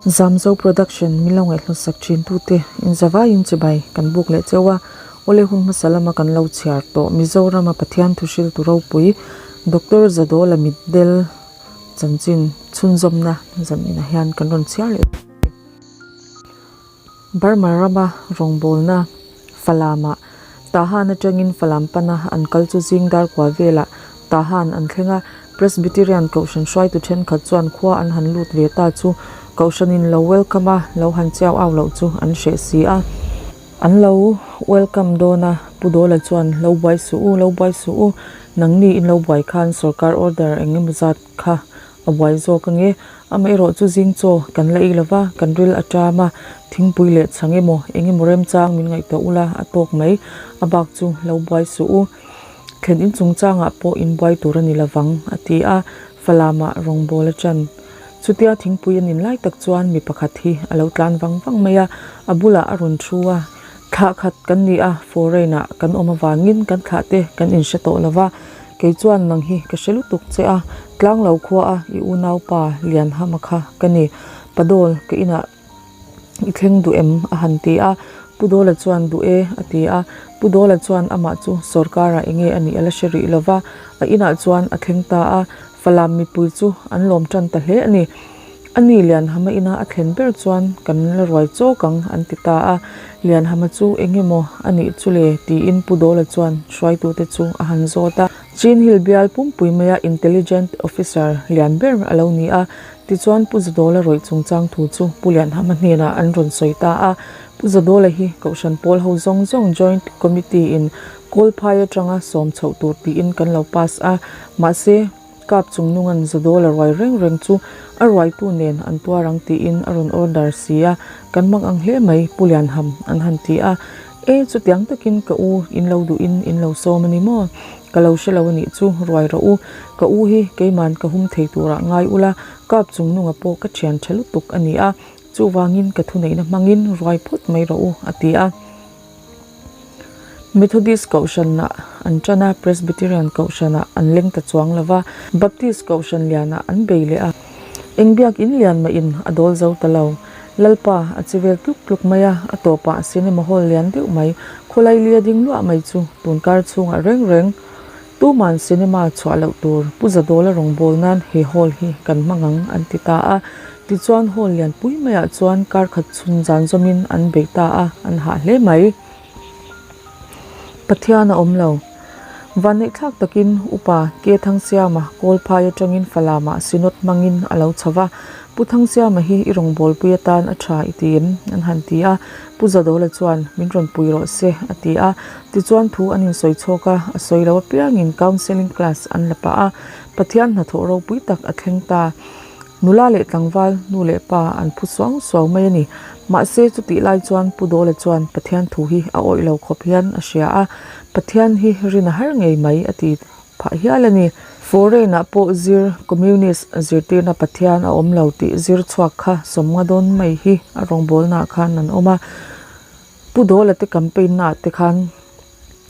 Zamzo Production min lo ngaihhlawtsak thin tute in zavaiin chibai kan buk leh cheu a, awle hun hmasa lama kan lo chhiar tawh Mizorama Pathian thuhriltu ropui Doctor Zadawla Mitdel chanchin chhunzawmna zaninah hian kan rawn chhiar leh a ni. Burma rama rawngbawlna Falamah Tahan atangin Falam pana an kal chu zing dar kua velah Tahan an thleng a, Presbyterian Kohhran hruaitu thenkhat chuan khua an han lut ve ta chu Kohhranin lo welcome a, lo han chiau au loh chu an hreh si a. An lo welcome dawn a, Pu Dawla chuan lo buai suh u, lo buai suh u, nangni in lo buai khan sorkar order eng emaw zat kha A buai zawk ange, amaherawh chu zing chaw kan la ei lova, kan ril a ṭam a, thingpui leh chhang emaw eng emaw remchang min ngaihtuah ula a tawk mai, a bak chu lo buai suh u. Thlen in chungchangah pawh in buai tur a ni lovang, a ti a, Falamah rawngbâwl a ṭan. Chutia thingpui a nin lai tak chuan mi pakhat hi a lo tlan vang vang mai a, a bulah a rawn thu a, Thlah khat kan ni a, foreign-ah kan awm avangin kan thlah te kan inhre tawh lova, Kei chuan nang hi ka hre lutuk che a, tlang lo khua a i unaupa Lianhama kha ka ni. Padawl, ka inah i thleng duh em? a han ti a. Pu Dawla chuan duh e a ti a. Pu Dawla chuan amah chu sorkarah enge a nih a la hre rih lova, a inah chuan a thleng ta a. Falam mipui chu an lawm tan ta hle a ni. A ni Lianhama ina a thlen ber chuan kan la ruai chawk ang an ti ta a, Lianhama chu eng emaw a nih chu le tiin Pu Dawla chuan hruaitute chu a han zawt a. Chin Hill bial pumpui maia Intelligent Officer lian ber a lo ni a, tichuan Pu Zadawla rawih chungchang thu chu Pu Lianhama hnenah an rawn sawi ta a. Pu Zadawla hi Kohhran pawl ho zawng zawng Joint Committee in Kawlphai atanga sawm chhoh tur tiin kan lo pass a, mahse, Kap chung nungan Zadawl a ruai reng reng chu a ruaitu nen an tuar ang tiin a rawn order si a, kan mang ang hle mai Pu Lianham an han ti a, E chutiang takin ka u in lo duhin in lo sawm a ni maw? Ka lo hre lo a nih chu ruai rawh u, ka u hi keiman ka hum thei turah ngai ula, kap chung nunga pawh ka thian tha lutuk a ni a, chuvangin ka thuneihna hmangin ruai phawt mai rawh u a ti a. Methodist Kohhranah an ṭan a, Presbyterian Kohhranah an leng ta chuang lo va, Baptist Kohhran lianah an bei leh a. Eng biak in lian mahin a dawl zo ta lo. Lalpa a che vel tluk tluk mai a, a tawpah cinema hall lian deuh mai, khawlai lia ding luah mai chu tunkar chhungah reng reng tuman cinema chhuah loh tur Pu Zadawla rawngbâwl nan he hall hi kan hmang ang an ti ta a. Tichuan hall lian pui maiah chuan kar khat chhun zan zawmin an bei ta a, an hah hle mai. Pathian a awm lo. Vanneihthlak takin Upa Ke Thangsiama Kawlphai atangin Falamah Synod hmangin a lo chho va, Pu Thangsiama hi i rawngbawlpui atan a tha i ti em? an han ti a, Pu Zadawla chuan min rawn pui rawh se a ti a. Tichuan thu an insawi chhawk a, a sawi lo apiangin counselling class an la pah a, Pathian hnathawh ropui tak a thleng ta. Nula leh tlangval, nu leh pa an phu suang suau mai a ni. Mahse, chutih lai chuan Pu Dawla chuan Pathian thu hi a awih lo khawp hian a hria a, Pathian hi rin a har ngei mai a ti phah hial a ni. Foreign-ah pawh zir Communist zirtirna Pathian a awm lo tih zir chhuak kha sawmnga dawn mai hi a rawngbawlnaah khan an awm a. Pu Dawla te campaign-naah te khan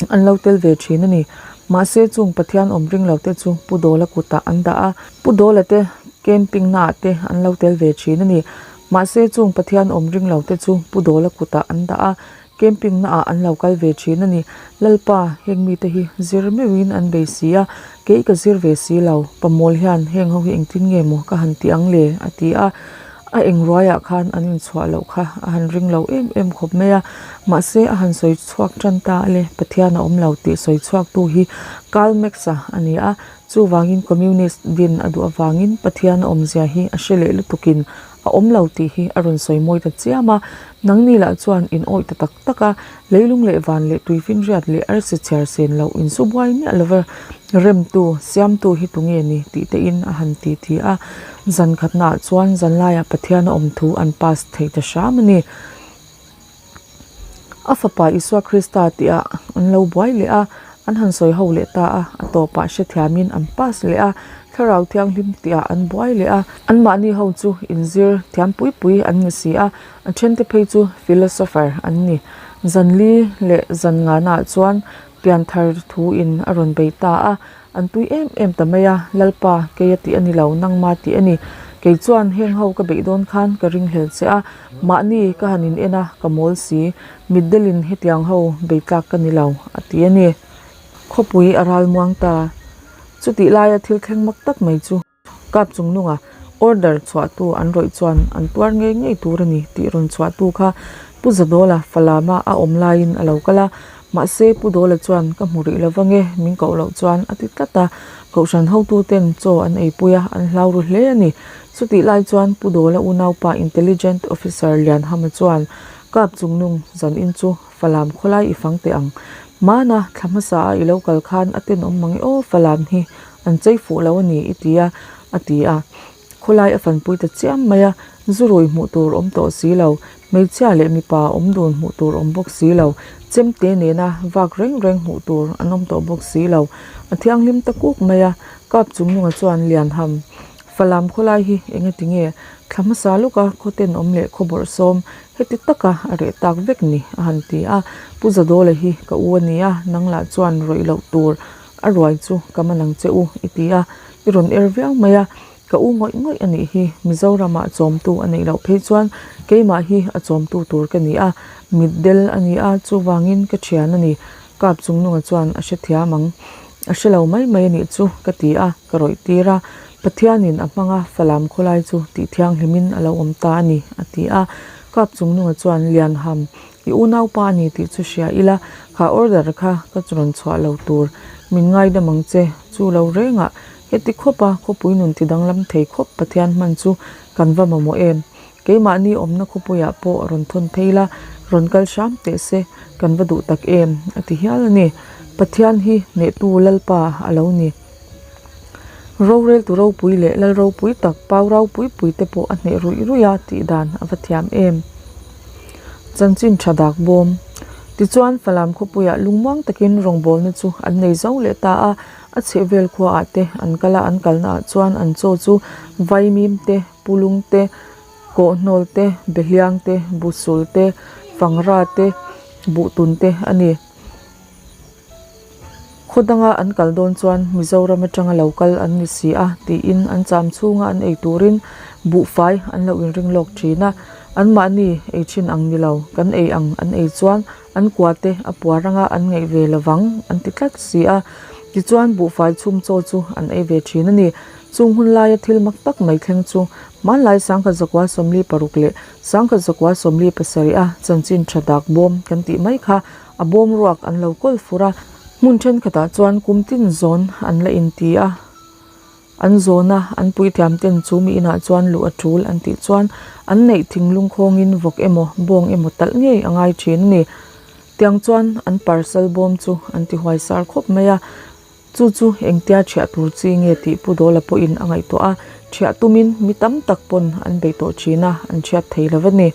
an lo tel ve thin a ni. Mahse chung Pathian awm ring lo te chu Pu Dawla kutah an dah a, Pu Dawla te camping naah te an lo tel ve thin a ni. Mahse chung Pathian awm ring lo te chu Pu Dawla kutah an dah a, camping naah an lo kal ve thin a ni. Lalpa, heng mite hi zir meuhin an bei si a, kei ka zir ve si lo, pamawl hian heng ho hi engtin nge maw ka han ti ang le? a ti a. A eng ruaiah khan an inchhuah loh kha a han ring lo em em khawp mai a, mahse a han sawi chhuak tan ta a le, Pathian a awm lo tih sawi chhuaktu hi Karl Marx-a a ni a, chuvangin Communist din a duh avangin Pathian a awmzia hi a hre leh lutukin a awm lo tih hi a rawn sawi mawi ta chiam a, nangni lah chuan in awih ta tak tak a, leilung leh van leh tuifinriat leh arsi chhiar sen loh insu buai miah lova remtu, siamtu hi tunge ni tih tein a han ti ti a. Zan khatnaah chuan zanlaiah Pathian a awm thu an pass thei ta hram a ni. A fapa Isua Krista tihah an lo buai leh a, an han sawi ho leh ta a, a tawpah hrethiamin an pass leh a, Thlarau Thianghlim tihah an buai leh a, anmahni ho chu inzir thiam pui pui an ni si a, a thente phei chu philosopher an ni. Zanli leh zan nganaah chuan pianthar thuin a rawn bei ta a, An tui em em ta mai a, Lalpa, kei a tih a ni lo, nangma tih a ni. Kei chuan heng ho ka beih dawn khan ka ringhlel che a, mahni ka han in en a, ka mawl si, mitdelin hetiang ho bei tlak ka ni lo, a ti a ni. Khawpui a ral muang ta. Chutih laia thil thleng mak tak mai chu. Kap chung nunga order chhuahtu an rawih chuan an tuar ngei ngei tur a ni tih rawn chhuahtu kha Pu Zadawla Falama a awm laiin a lo kal a, mahse Pu Dawla chuan ka hmu rih lo vang e, min koh loh chuan a ti tlat a, Kohhran hotuten chaw an eipui a, an hlau ru hle a ni. Chutih lai chuan Pu Dawla unaupa Intelligent Officer Lianhama chuan Kap chung nung zan in chu Falam khawlai i fang teh ang. Hmana thla hmasa a i lo kal khan a tenawm mang e aw Falam hi an chei fuh lo a ni i ti a, a ti a. Khawlai a fanpui ta chiam mai a, zu rui hmuh tur awm tawh si lo, hmeichhia leh mipa awm dun hmuh tur awm bawk si lo, chemte nena vak reng reng hmuh tur an awm tawh bawk si lo. A thianghlim ta kuk mai a, kap chung nunga chuan Lianham Falam khawlai hi engati nge thla hmasa lawka khaw tenawm leh khaw bawrhsawm Heti taka a reh tak vek ni, a han ti a. Pu Zadawla hi ka u a ni a, nang lah chuan rawih loh tur a ruai chu ka man ang che u, i ti a. I rawn er viau mai a, ka u ngawih ngawih a nih hi, Mizoramah chawmtu a neih loh phei chuan keimah hi a chawmtu tur ka ni a, mitdel a ni a, chuvangin ka thian a ni, Kap chungnunga chuan a hrethiam ang. A hre lo mai mai a nih chu, ka ti a, ka rawih tir a. Pathianin a hmanga Falam khawlai chu tih thianghlimin a lo awm ta a ni, a ti a. Kap chungnunga chuan, Lianham, i unaupa a ni tih chu hria ila, kha order kha ka rawn chhuah lo tur. Min ngaidam ang che, chu lo rengah heti khawpa khawpui nun ti danglam thei khawp Pathian hman chu kan va mamawh em? Keimahni awmna khawpuiah pawh rawn thawn phei la, rawn kal hram teh se, kan va duh tak em? a ti hial a ni. Pathian hi hnehtu Lalpa a lo ni. Roreltu ropui leh lal ropui tak pau ropui pui te pawh a hneh ruih ruih a tih dan a va thiam em? Chanchin tha dak bawm. Tichuan Falam khawpuiah lungmuang takin rawngbawlna chu an nei zo leh ta a, a chhehvel khuaah te an kal a, an kalnaah chuan an chaw chu vaimim te, Pulung te, kawhhnawl te, behliang te, busul te, fangra te, buhtun te a ni. Khaw danga an kal dawn chuan Mizoram atanga lo kal an ni si a tiin an cham chhunga an ei turin buhfai an lo inring lawk thin a. Anmahni ei thin ang ni lo, kan ei ang an ei chuan an kua te a puar anga an ngaih ve lovang an ti tlat si a. Tichuan buhfai chhum chaw chu an ei ve thin a ni. Chung hun laia thil mak tak mai thleng chu hmanlai 1946 leh 1927 a chanchin tha dak bawm kan tih mai kha a bawm ruak an lo kawl fur a. Hmun thenkhatah chuan kum tin zawn an la inti a, an zawn a, an puithiam ten chu mi inah chuan luh a tul an tih chuan an neih thinglung khawngin vawk emaw bawng emaw talh ngei a ngai thin a ni. Tiang chuan an parcel bawm chu an ti huaisar khawp mai a. Chu chu engtia ṭhiah tur chi nge tih Pu Dawla pawhin a ngaihtuah a, ṭhiah tumin mi tam tak pawn an bei tawh ṭhin a, an ṭhiat thei lo a ni.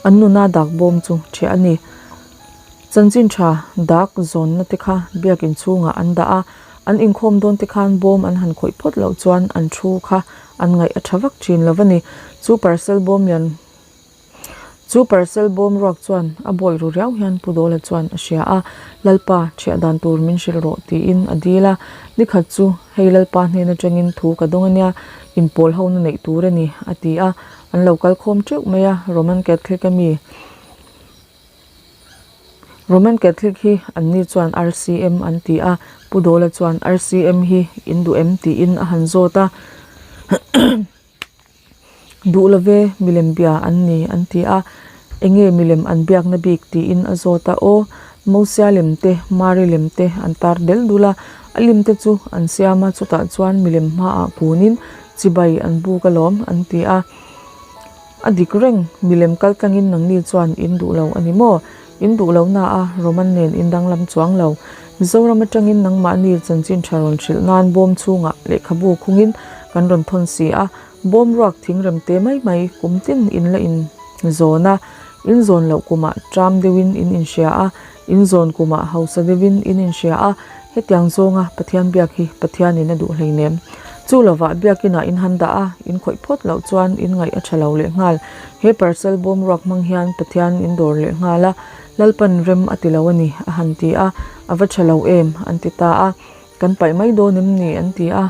An nuna dak bawm chu ṭhiah a ni. Chanchin ṭha dak zawnna te kha biakin chhungah an dah a, an inkhawm dawn te khan bawm an han khawih phawt loh chuan an thu kha an ngaih a ṭha vak ṭhin lo a ni. Chu parcel bawm lian Chu parcel bawm ruak chuan a bawi ru riau hian Pu Dawla chuan a hria a, Lalpa, ṭhiah dan tur min hrilh rawh tiin a dil a. Nikhat chu hei Lalpa hnen aṭangin thu ka dawng a nia, inpawl hona neih tur a ni, a ti a. An lo kal khawm ṭeuh mai a, Roman Catholic a mi. Roman Catholic hi anni chuan RCM an ti a, Pu Dawla chuan RCM hi in duh em tiin a han zawt a. Duh love milem bia an ni an ti a, enge milem an biakna bik tiin a zawt a, aw Mosia lem te Mari lem te an tar del dul a, a lim te chu an siam a chutah chuan milem hmaah kunin chibai an buk alawm an ti a, a dik reng milem kal tlangin nangni chuan in duh lo a ni maw? In duh lo na a Roman nen in danglam chuang lo. Mizoram atangin nangmahni chanchin tha rawn hrilh nan bawm chhungah lehkhabu khungin kan rawn thawn si a, bawm ruak thing rem te mai mai kum tin in la in zawn a, in zawn loh kumah tram deuhin in inhria a, in zawn kumah hausa deuhin in inhria a, hetiang zawnga Pathian biak hi Pathianin a duh hleinem. Chu lovah biakinah in han dah a, in khawih phawt loh chuan in ngaih a tha lo leh nghal. He parcel bawm ruak hmang hian Pathian in dawr leh nghal a, Lalpan rem a ti lo a ni, a han ti a, a va tha lo em? an ti ta a, Kan paih mai dawn em ni? an ti a,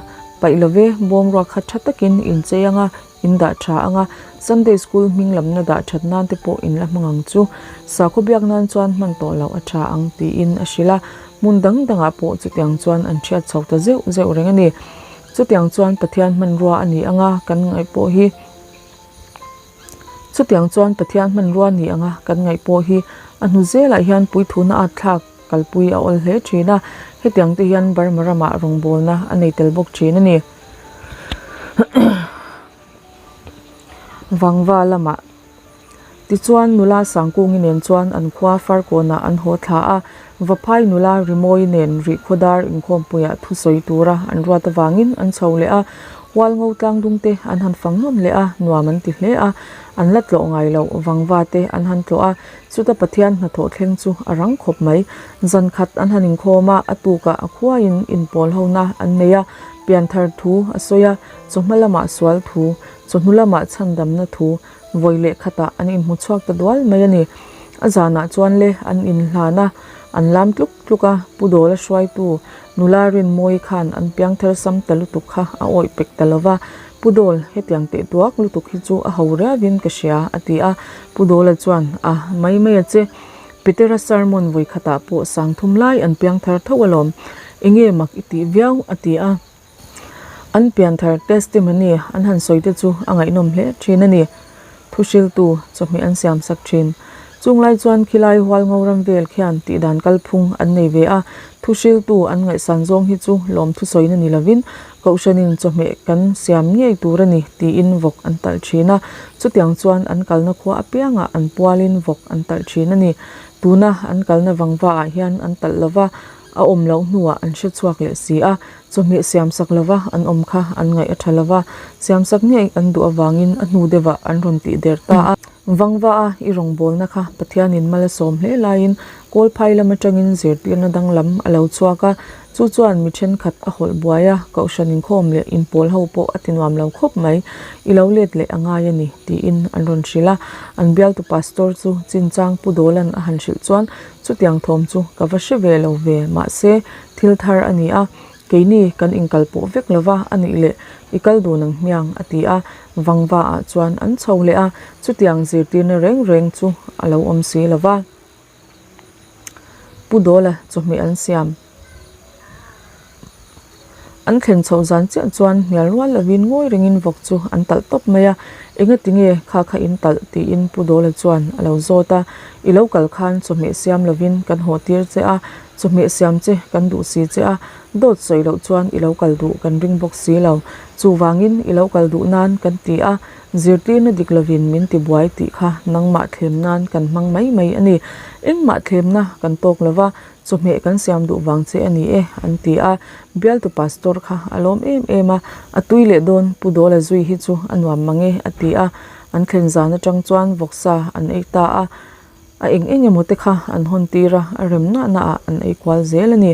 Paih lo ve, bawm ruak kha tha takin in chei ang a, in dah tha ang a, Sunday School hming lamna dah that nan te pawh in la hmang ang chu. Sakhaw biak nan chuan hman tawh loh a tha ang tiin a hrilh a, hmun dang dangah pawh chutiang chuan an hriat chho ta zeuh zeuh reng a ni. Chutiang chuan Pathian hmanrua a ni ang a, kan ngaih pawh hi. Chutiang chuan Pathian hmanrua ni ang a, kan ngaih pawh hi a hnu zelah hian puithuna at thlak kalpui a awl hle thin a, hetiang te hian Burma ramah rawngbawlna a nei tel bawk thin a ni. Vangva lamah Tichuan nula Sangkungi nen chuan an khua Farkawnah an haw thla a, Vaphai nula Rimawi nen Rihkhawdar inkhawmpuiah thusawi tura an ruat avangin an chho leh a, Hualngo tlangdung te an han fang nawn leh a, nuam an ti hle a, an la tlawh ngai loh Vangva te an han tlawh a, chuta Pathian hnathawh thleng chu a rang khawp mai. Zan khat an han inkhawm a, a tukah a khuaiin inpawl hona an nei a, pianthar thu a sawi a, chawhma lamah sual thu, chawhnu lamah chhandamna thu, Vawi leh khatah an inhmu chhuak ta dual mai a ni. A zanah chuan le an inhlan a, an lam tluk tluk a, Pu Dawla hruaitu nula Rinmawii khan an piangthar sam ta lutuk kha a awih pek ta lo va, Pu Dawl, hetiang teh duak lutuk hi chu a ho riavin ka hria, a ti a. Pu Dawla chuan, A, mai mai a che. Petera sermon vawi khatah pawh sangthum lai an piangthar tho alawm. Enge mak i tih viau? a ti a. An pianthar testimony an han sawi te chu a ngaihnawm hle thin a ni. Thuhriltu chawhmeh an siam sak thin. Chung lai chuan khilai hualngo ram vel khian tihdan kalphung an nei ve a, thuhriltu an ngaihsan zawng hi chu lawm thusawina ni lovin Kohhranin chawhmeh kan siam ngei tur a ni tiin vawk an talh thin a, chutiang chuan an kalna khua apiangah an pualin vawk an talh thin a ni. Tuna an kalna vangva ah hian an talh lova, A awm loh hnuah an hre chhuak leh si a, chawhmeh siam sak lova an awm kha an ngaih a tha lova, siam sak ngei an duh avangin a hnu deuhah an rawn tih der ta a. Vangva a i rawngbawlna kha Pathianin mal a sawm hle laiin Kawlphai lam atangin zirtirna danglam a lo chhuak a, chu chuan mi thenkhat a hawlh buai a, Kohhran inkhawm leh inpawl ho pawh a ti nuam lo khawp mai, i lo let leh a ngai a ni tiin an rawn hrilh a. An bialtu Pastor chu Chinchang Pu Dawlan a han hrilh chuan Chutiang thawm chu ka va hre ve lo ve, mahse thil thar a ni a, keini kan inkal pawh vek lo va, a nih leh i kal dun ang hmiang a ti a, vangva ah chuan an chho leh a, chutiang zirtirna reng reng chu a lo awm si lo va. Pu Dawla chawhmeh an siam. An thlen chhoh zan chiah chuan hnial rual lovin ngawi rengin vawk chu an talh tawp mai a, engati nge kha kha in talh tiin Pu Dawla chuan a lo zawt a, i lo kal khan chawhmeh siam lovin kan haw tir che a, chawhmeh siam che kan duh si che a, dawt sawi loh chuan i lo kal duh kan ring bawk si lo, chuvangin i lo kal duh nan kan ti a, zirtirna dik lovin min ti buai tih kha nangmah thlem nan kan hmang mai mai a ni, engmah thlemna kan tawk lova, Chawhmeh kan siam duh vang che a ni e, an ti a. Bialtu pastor kha a lawm em em a, a tui leh dawn Pu Dawla zui hi chu a nuam mang e, a ti a. An thlen zan atang chuan vawksa an ei ta a, a eng eng emaw te kha an hawn tir a, a rem na na ah an ei kual zel a ni.